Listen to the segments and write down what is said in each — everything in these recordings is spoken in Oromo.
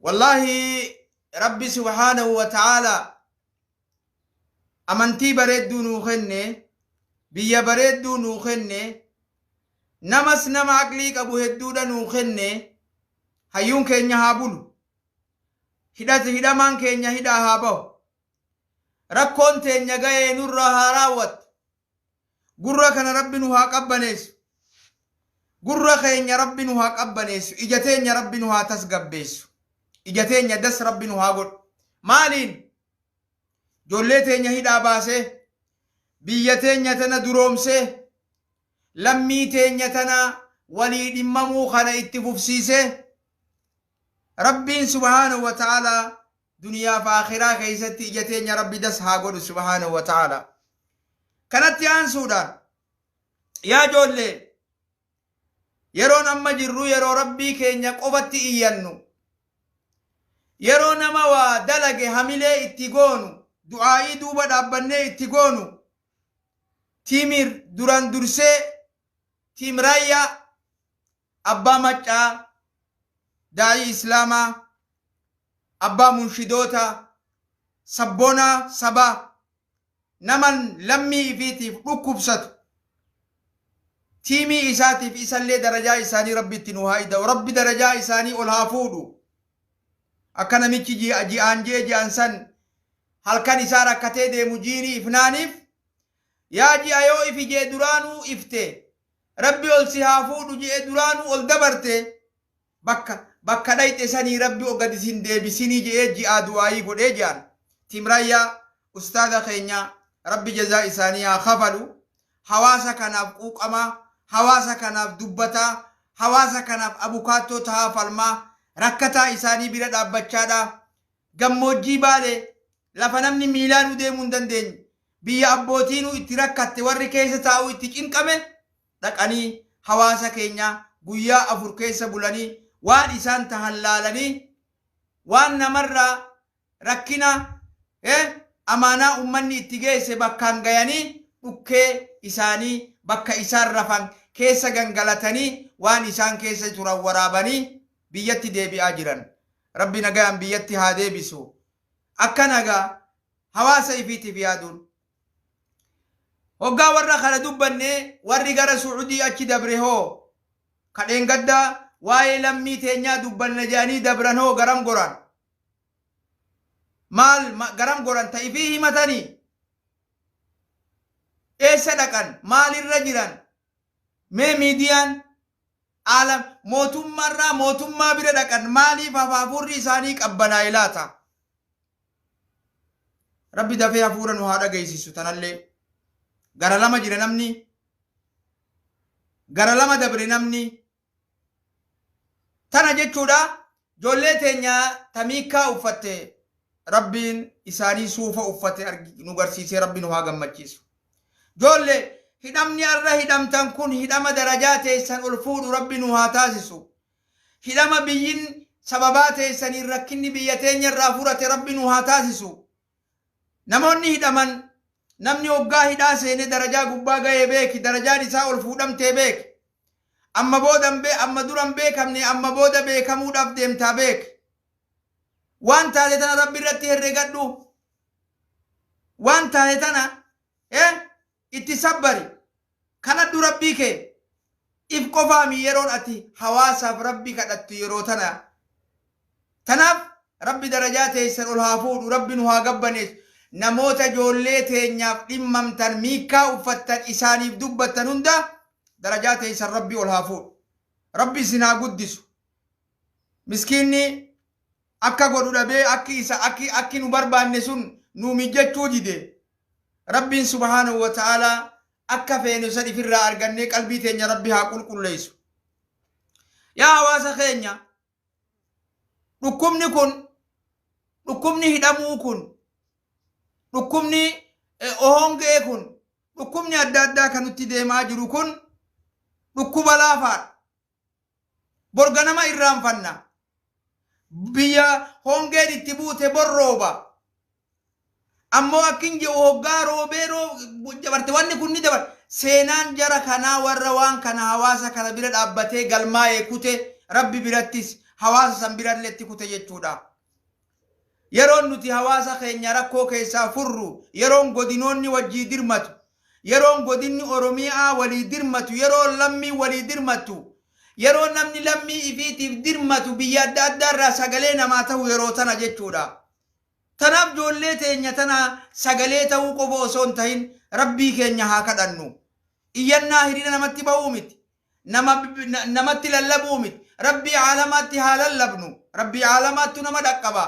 Wallaahi, Rabbi subhaanahu wa ta'aalaa amantii bareedduu nuu kenne, biyya bareedduu nuu kenne, namas nama aqlii qabu hedduudha nuu kenne. Hayyuun keenya haa bulu, hidhate hidhamaan keenya hidhaa haa bahu, rakkoon teenya ga'ee nurraa haa raawwattu. Gurra kana Rabbi nu haa qabbaneessu, gurra keenya Rabbi nu haa qabbaneessu, ija teenya Rabbi nu haa tasgabbeessu, ija teenya das Rabbi nu haa godhu. Maaliin ijoollee teenya hidhaa baasee, biyya teenya tana duroomsee, lammii teenya tana walii dhimmamuu kana itti fufsiisee, Rabbiin subhaanahu wa ta'aalaa duniyaaf aakhiraa keessatti ija teenya Rabbi das haa godhu subhaanahu wa ta'aalaa. Kanatti aansuudhaan, yaa ijoollee, yeroon amma jirru yeroo Rabbii keenya qofatti iyyannu, yeroo nama waa dalage hamilee itti goonu, du'aa'ii duuba dhaabbannee itti goonu. Tiimir duraan dursee tiim Raayyaa Abbaa Maccaa, daa'ii Islaamaa, abbaa munshidoota, sabboonaa sabaa, naman lammii ifiitiif dhukkubsatu, tiimii isaatiif isallee darajaa isaanii Rabbi itti nu haa ida'u. Rabbi darajaa isaanii ol haa fuudhu. Akka namichi ji'aan ji'e ji'an san halkan isaa rakkatee deemu jiini ifnaaniif, yaa ji'a yoo ifi jee duraanuu ifte, Rabbi ol si haa fuudhu je'e duraanuu ol dabarte, bakka bakka dhayxe sanii Rabbi gadi sin deebisinii je'ee ji'aa du'aayii godhee je'an. Team Raayyaa, ustaaza keenya Rabbi jazaa isaanii haa kafalu. Hawaasa kanaaf quuqamaa, hawaasa kanaaf dubbataa, hawaasa kanaaf abukaattoo tahaa falmaa, rakkataa isaanii bira dhaabbachaadha. Gammoojjii Baalee, lafa namni miilaanuu deemuu hin dandeenye, biyya abbootiinuu itti rakkatte, warri keessa taa'uu itti cinqame dhaqanii hawaasa keenya guyyaa 4 keessa bulanii, waan isaan tahan laalanii, waan namarraa rakkina amaanaa ummanni itti geesse bakkaan gayanii, dhukkee isaanii bakka isaan rafan keessa gangalatanii, waan isaan keessa turan waraabanii biyyatti deebi'aa jiran. Rabbi nagayaan biyyatti haa deebisu. Akka nagaa hawaasa ifiitiif yaaduun. Hoggaa warra kana dubbanne, warri gara Su'udii achi dabre hoo, ka dheengaddaa waa'ee lammii teenyaa dubbanna jedhanii dabran hoo garam goran? Maal garam goran? Ta ifii himatanii? Eessa dhaqan? Maalirra jiran? Mee miidiyaan aalam mootummaarraa mootummaa bira dhaqan maaliif hafuurri isaanii qabbanaa'e laata? Rabbi dafee hafuura nu haa dhageessisu tanallee. Gara lama jira namni. Gara lama dabre namni. Tana jechuudha, ijoollee teenya tamiikaa uffatte Rabbiin isaanii suufa uffate nu garsiisee Rabbi nu haa gammachiisu. Ijoollee, hidhamni arra hidhamtan kun hidhama darajaa teessan ol fuudhu Rabbi nu haa taasisu. Hidhama biyyin sababaa teessaniin rakkinni biyya teenya irraa furate Rabbi nu haa taasisu. Namoonni hidhaman, namni hoggaa hidhaa seene darajaa gubbaa gahee beeki, darajaan isaa ol fuudhamtee beeki. Amma booda amma dura hin beekamne, amma booda beekamuudhaaf deemtaa beeki. Waan taate tana Rabbi irratti herregadhu. Waan taate tana itti sabbari. Kadhadhu Rabbii kee. If qofaami yeroon ati hawaasaaf Rabbi kadhattu yeroo tana. Tanaaf Rabbi darajaa teessan ol haa fuudhu, Rabbi nu haa gabbaneessu. Namoota ijoollee teenyaaf dhimmamtan, miikkaa uffattan, isaaniif dubbattan hunda darajaa teessan Rabbi ol haa fuudhu. Rabbi isin haa guddisu. Miskiinni akka godhu dhabee akki isa akki akki nu barbaanne sun nuu mijjachuu dide. Rabbiin subhaanahu wa ta'aalaa akka feenu san ifirraa argannee qalbii teenya Rabbi haa qulqulleessu. Yaa hawaasa keenya, dhukkubni kun, dhukkubni hidhamuu kun, dhukkubni ohongee kun, dhukkubni adda addaa kan nutti deemaa jiru kun dhukkuba laafaadha. Bor ganama irraanfanna. Biyya hongeen itti buute bor rooba. Ammoo akkin jedhu, hoggaa roobee dabarte wanni kun ni dabar. Seenaan jara kanaa, warra waan kana hawaasa kana bira dhaabbatee galmaa'ee kute, Rabbi birattis Hawaasa san biralleetti kute jechuudha. Yeroon nuti hawaasa keenya rakkoo keessaa furru, yeroon godinoonni wajjii dirmatu, yeroon godinni Oromiyaa walii dirmatu, yeroon lammii walii dirmatu, yeroo namni lammii ifiitiif dirmatu, biyya adda addaa irraa sagalee namaa ta'u yeroo tana jechuudha. Tanaaf ijoollee teenya tana sagalee ta'uu qofa osoo hin tahin Rabbii keenya haa kadhannu. Iyyannaa hiriira namatti ba'uu miti. Nama namatti lallabuu miti. Rabbii caalamaatti haa lallabnu. Rabbii caalamaattu nama dhaqqaba.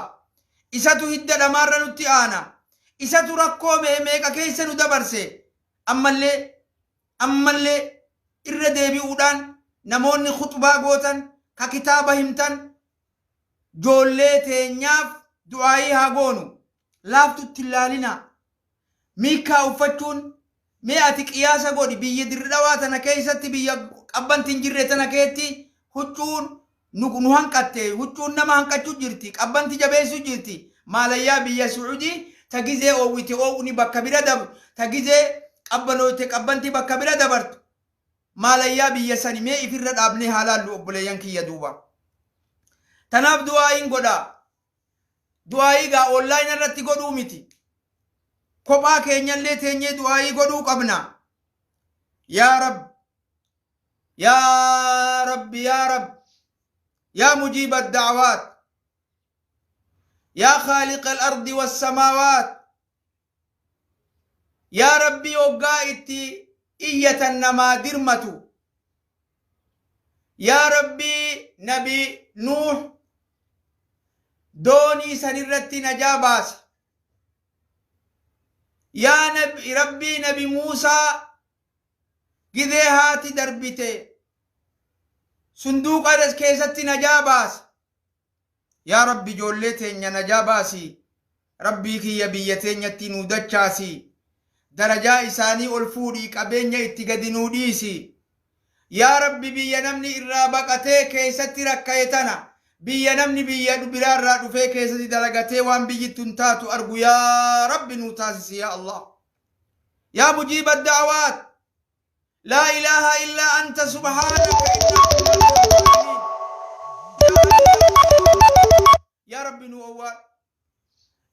Isatu hidda dhamaarra nutti aana. Isatu rakkoo meeqa keessa nu dabarse. Ammallee irra deebi'uudhaan namoonni khuxbaa gootan, ka kitaaba himtan, joollee teenyaaf du'aayii haa goonu. Laaftutti hin laalinaa. Miikkaa uffachuun, mee ati qiyaasa godhi, biyya Dirri Dhawaa tana keessatti, biyya qabbanti hin jirre tana keessatti huccuun nu hanqatte, huccuun nama hanqachuu jirti, qabbanti jabeessuu jirti. Maalayyaa biyya Su'udii ta gizee oowwite oowwni bakka bira dabru, ta gizee qabbanooyte qabbanti bakka bira dabartu. Maalayyaa biyya sani mee ifirra dhaabnee haa laallu, obboleeyyan kiyya, duuba. Tanaaf du'aayiin godhaa. Du'aayii gaa online irratti godhuu miti. Kophaa keenyallee teenyee du'aayii godhuu qabna. Yaa Rab, yaa Rabbi, yaa Rab, yaa mujiiba da'awaat, yaa khaaliqa al-ardi was-samaawaat, yaa Rabbii hoggaa itti iyyatan namaa dirmatu, yaa Rabbii Nabi Nuuh doonii sanirratti najaa baase, yaa Rabbii Nabi Muusaa gizee haati darbite sunduuqa keessatti najaa baase, yaa Rabbi ijoollee teenya najaa baasi. Rabbii kiyya, biyya teenyatti nuu dachaasi. Darajaa isaanii ol fuudhii, qabeenya itti gadi nuu dhiisi. Yaa Rabbi, biyya namni irraa baqatee keessatti rakka'e tana, biyya namni biyya biraarraa dhufee keessatti dalagatee waan biyyi tun taatu argu yaa Rabbi nuu taasisi. Yaa Allah, yaa mujiiba da'awaat, laa ilaaha illaa anta, subhaanaka innaa kunna minaz-zaalimiin. Yaa Rabbi nuu owwaadhu.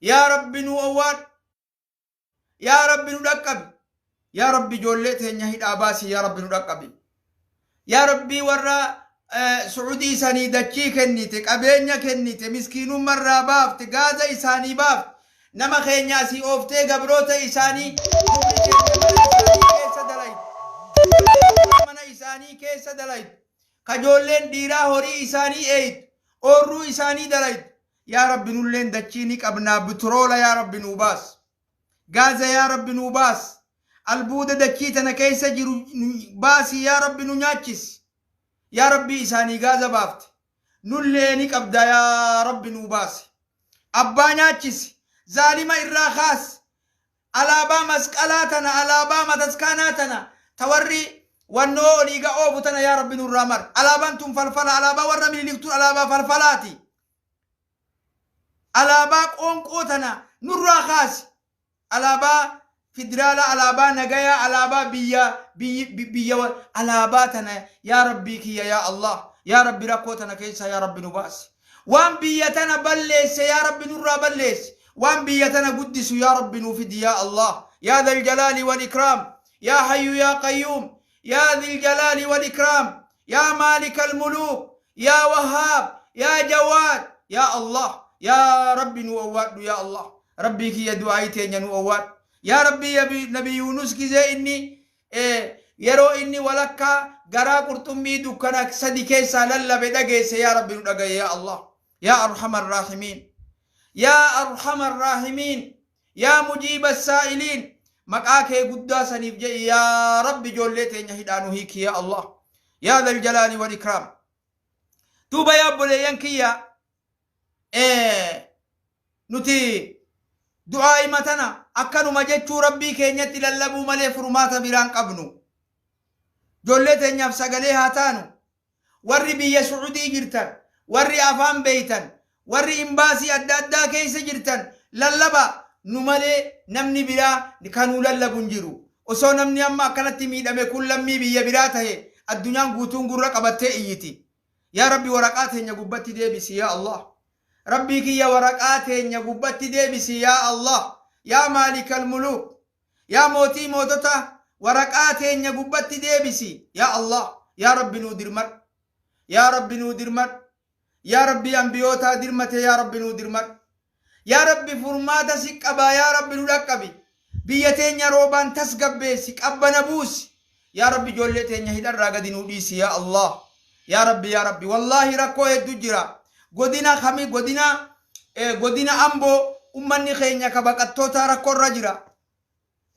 Yaa Rabbi nuu owwaadhu. Yaa Rabbi nu dhaqqabi. Yaa Rabbi ijoollee teenya hidhaa baasi. Yaa Rabbi nu dhaqqabi. Yaa Rabbi, warra Su'udii sanii dachii kennite, qabeenya kennite, miskiinummarraa baafte, gaaza isaanii baafte, nama keenya asii ooftee gabroota isaanii dubri keenya mana isaanii keessa dalaytu, mana isaanii keessa dalaytu, kajoolleen dhiiraa horii isaanii eeytu, oorruu isaanii dalaytu. Yaa Rabbi, nulleen dachii ni qabnaa, bitiroola yaa Rabbi nuu baas. Gaaza yaa Rabbi nuu baas. Albuuda dachii tana keessa jiru baasii yaa Rabbi nu nyaachisi. Yaa Rabbi, isaanii gaaza baafte. Nullee ni qabda, yaa Rabbi nuu baasi. Abbaa nyaachisi. Zaalima irraa kaasi. Alaabaa masqalaa tana, alaabaa mataskaanaa tana, ta warri wannoo oliiga oofu tana yaa Rabbi nurraa mar. Alaabaan tun falfala, alaabaa warra Miniliktuun alaabaa falfalaati. Alaabaa qoonqoo tana nurraa kaasi. Alaabaa federaala, alaabaa nagayaa, alaabaa biyya alaabaa tana yaa Rabbii kiyya, yaa Allah, yaa Rabbi, rakkoo tana keessaa yaa Rabbi nu baasi. Waan biyya tana balleesse yaa Rabbi nurraa balleessi. Waan biyya tana guddisu yaa Rabbi nuu fidi. Yaa Allah, yaa dhal jalaali wal ikraam, yaa hayyu yaa qayyuum, yaa dhil jalaali wal ikraam, yaa maalika al muluuk, yaa wahaab, yaa jawaad, yaa Allah, yaa Rabbi nu owwaadhu. Yaa Allah, Rabbii kiyya, du'aayii teenya nu owwaadhu. Yaa Rabbii, Nabi Yuunus gizee inni yeroo inni walakkaa garaa qurxummii dukkana sadi keessaa lallabe dhageesse. Yaa Rabbi nu dhagaye. Yaa Allah, yaa arhamar raahimiin, yaa arhamar raahimiin, yaa mujiiba saa'iliin, maqaa kee guddaa saniif jedhi yaa Rabbi ijoollee teenya hidhaa nu hiiki. Yaa Allah, yaa dhal jalaali wal ikraam. Duuba yaa obboleeyyan kiyya, nuti du'aa'ima tana akkanuma jechuu, Rabbii keenyatti lallabuu malee furmaata biraan qabnu. Ijoollee teenyaaf sagalee haa taanu. Warri biyya Su'udii jirtan, warri afaan beeytan, warri imbaasii adda addaa keessa jirtan, lallabaa. Nu malee namni biraa kanuu lallabu hin jiru. Osoo namni amma akkanatti miidhame kun lammii biyya biraa tahe, addunyaan guutuun gurra qabattee iyyiti. Yaa Rabbi, waraqaa teenya gubbatti deebisi, yaa Allah. Rabbii kiyya, waraqaa teenya gubbatti deebisi, yaa Allah. Yaa maalikal muluuk, yaa mootii mootota, waraqaa teenya gubbatti deebisi, yaa Allah. Yaa Rabbi, nuu dirmadhu. Yaa Rabbi, nuu dirmadhu. Yaa Rabbi, ambiyootaa dirmate, yaa Rabbi, nuu dirmadhu. Yaa Rabbi, furmaata si qabaa, yaa Rabbi, nu dhaqqabi. Biyya teenya roobaan tasgabbeessi, qabbana buusi. Yaa Rabbi, ijoollee teenya hidharraa gadi nuu dhiisi, yaa Allah. Yaa Rabbi, yaa Rabbi, wallaahi rakkoo hedduu jira. Godina kami, godina Amboo, ummanni keenya ka baqattoota rakkoorra jira.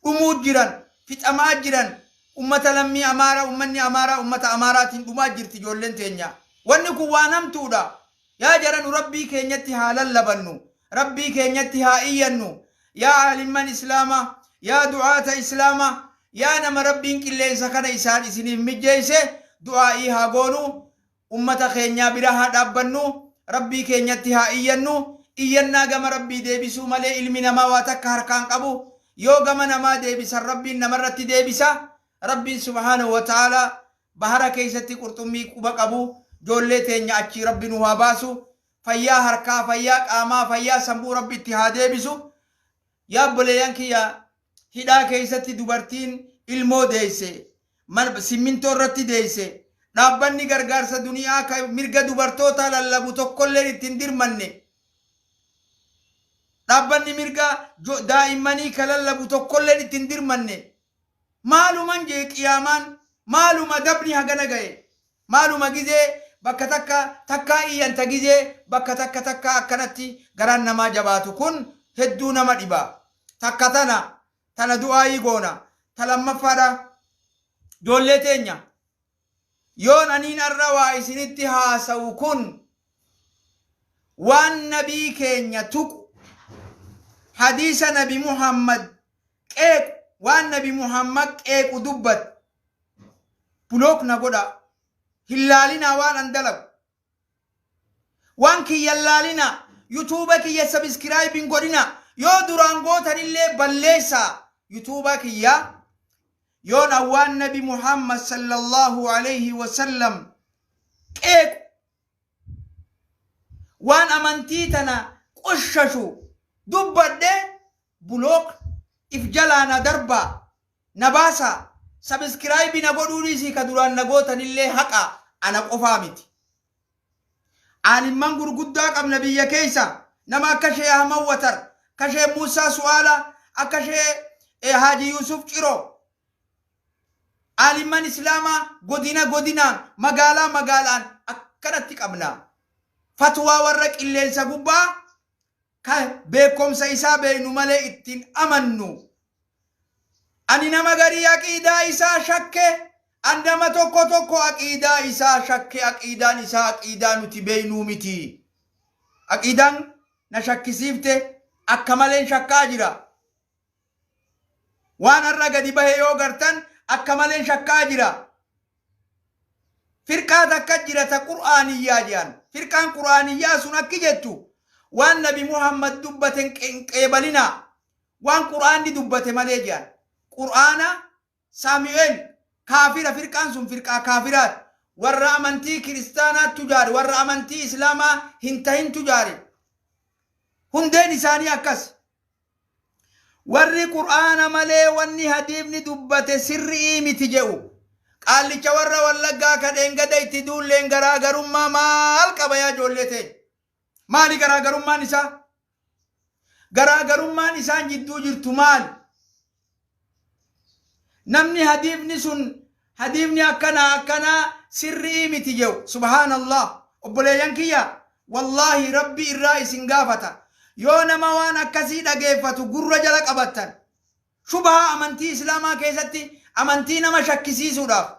Dhumuu jiran, fixamaa jiran, ummata lammii Amaaraa, ummanni Amaaraa ummata Amaaraatiin dhumaa jirti ijoolleen teenya. Wanni kun waan hamtuudha. Yaa jara, nu Rabbii keenyatti haa lallabannu. Rabbii keenyatti haa iyyannu. Yaa aalimman Islaamaa, yaa du'aata Islaamaa, yaa nama Rabbiin qilleensa kana isaan isiniif mijjeesse, du'aa'ii haa goonu. Ummata keenyaa bira haa dhaabbannu. Rabbii keenyatti haa iyyannu. Iyyannaa gama Rabbii deebisuu malee ilmi namaa waa takka harkaan qabu. Yoo gama namaa deebisan, Rabbiin namarratti deebisa. Rabbiin subhaanahu wa ta'aalaa bahara keessatti qurxummii quba qabu, ijoollee teenya achii Rabbi nu haa baasu. Fayyaa harkaa, fayyaa qaamaa, fayyaa sammuu Rabbi itti haa deebisu. Yaa obboleeyyan kiyya, hidhaa keessatti dubartiin ilmoo deesse, simmintoo irratti deesse, dhaabbanni gargaarsa duniyaa ka mirga dubartootaa lallabu tokkolleen ittiin dirmanne. Dhaabbanni mirga daa'immanii ka lallabu tokkolleen ittiin dirmanne. Maaluman jee, qiyaamaan maaluma, dabni hagana gahe maaluma? Gizee bakka takka takkaa iyyanta, gizee bakka takka takkaa akkanatti garaan namaa jabaatu kun hedduu nama dhiba. Takka tana tana du'aayii goona. Ta lammaffaadha, ijoollee teenya, yoon aniin arra waa isinitti haasa'u kun waan nabii keenya tuqu, hadiisa Nabi Muhammad qeequ, waan Nabi Muhammad qeequ dubbat, block na godha. Hin laalinaa waan an dalagu. Waan kiyya hin laalinaa. YouTube kiyya subscribe hin godhina. Yoo duraan gootanillee balleessaa YouTube kiyya. Yoon an waan Nabi Muhammad sallallahu alayhi wasallam qeequ, waan amantii tana qushashu dubbadhe, block if jalaa na darbaa, na baasaa. Subscribe na godhuu dhiisii, ka duraan na gootanillee haqa. Ana qofaa miti. Aalimman gurguddaa qabna biyya keessa, nama akka Shee Ahmad Watar, akka Shee Muusaa Su'aala, akka Shee Haaji Yusuf Ciroo. Aalimman Islaamaa godina godinaan, magaalaa magaalaan akkanatti qabna. Fatwaa warra qilleensa gubbaa ka beekumsa isaa beeynu malee ittiin amannu. Ani nama garii aqiidaa isaa shakke, an nama tokko tokko aqiidaa isaa shakke, aqiidaan isaa aqiidaa nuti beeynuu miti. Aqiidaan na shakkisiifte, akka maleen shakkaa jira. Waan har'a gadi bahe yoo gartan, akka maleen shakkaa jira. Firqaa takka jira ta Qur'aaniyyaa jedhan. Firqaan Qur'aaniyyaa sun akki jettu, waan Nabi Muhammad dubbate hin qeebalinaa. Waan Qur'aanni dubbate malee jedhan. Qur'aana Saamu'eel kaafira, firqaan sun firqaa kaafiraati. Warra amantii kiristaanaatti tujaare, warra amantii Islaamaa hin tahin tujaare. Hundeen isaanii akkas. Warri Qur'aana malee wanni hadiifni dubbate sirrii miti jedhu. Qaallicha warra Wallaggaa kadheen gada itti duulleen garaagarummaa maal qaba, yaa ijoollee ta'e? Maali garaagarummaan isaa? Garaagarummaan isaan jidduu jirtu maali? Namni hadiifni sun, hadiifni akkanaa akkanaa sirrii miti jedhu, subhaanallah, obboleeyyan kiyya, wallaahi Rabbi irraa isin gaafata. Yoo nama waan akkasii dhageeffatu gurra jala qabattan, shubhaa amantii Islaamaa keessatti amantii nama shakkisiisuudhaaf.